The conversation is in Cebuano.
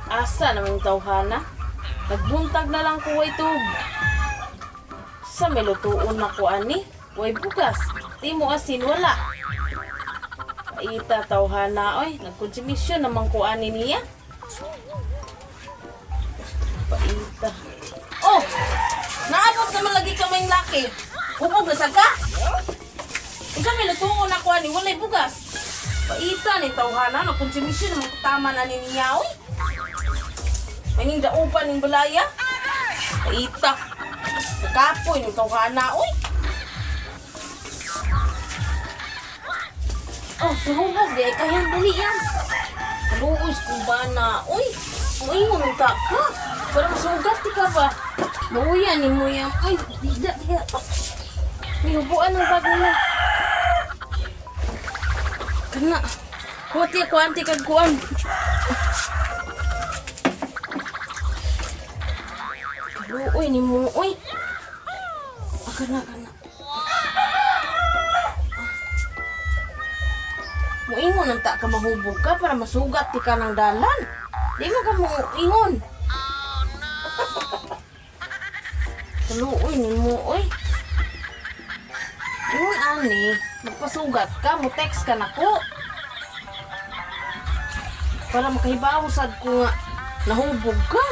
Asa naman yung tawhana? Nagbuntag na lang ko way tub. Sa may lutuon na ko ani, way bugas. Di mo asin wala. Paita tawhana oy, nagkonsumisyon naman ko ani niya. Paita. Oh! Naabot naman lagi ka may laki. Hubog na sad ka? Unsa may lutuon na ko ani, walay bugas. Paita ni tawhana, nagkonsumisyon naman ko tama na ni niya oy. Maning daupan ning balaya. Paita. Kapoy ning tawhana oy. Oh, nahubog di ay kayang dali yan. Kaluoy sa kong bana. Uy, muingon ta ka. Para masugat di ka ba? Mauya ni mo yan. Uy, diga, diga. May hubuan ng bago mo. Kana. Kuti, kuanti kag kuan. Kaluoy ni mo, uy. Ah, kana, kana. Muingon ang ta ka mahubog ka para masugat ti ka ng dalan. Di mo ka muingon. Oh no. Kaluoy ni mo, oy. Ingon ani, magpasugat ka, mo text ka nako. Para makahibaw sad ko nga nahubog ka.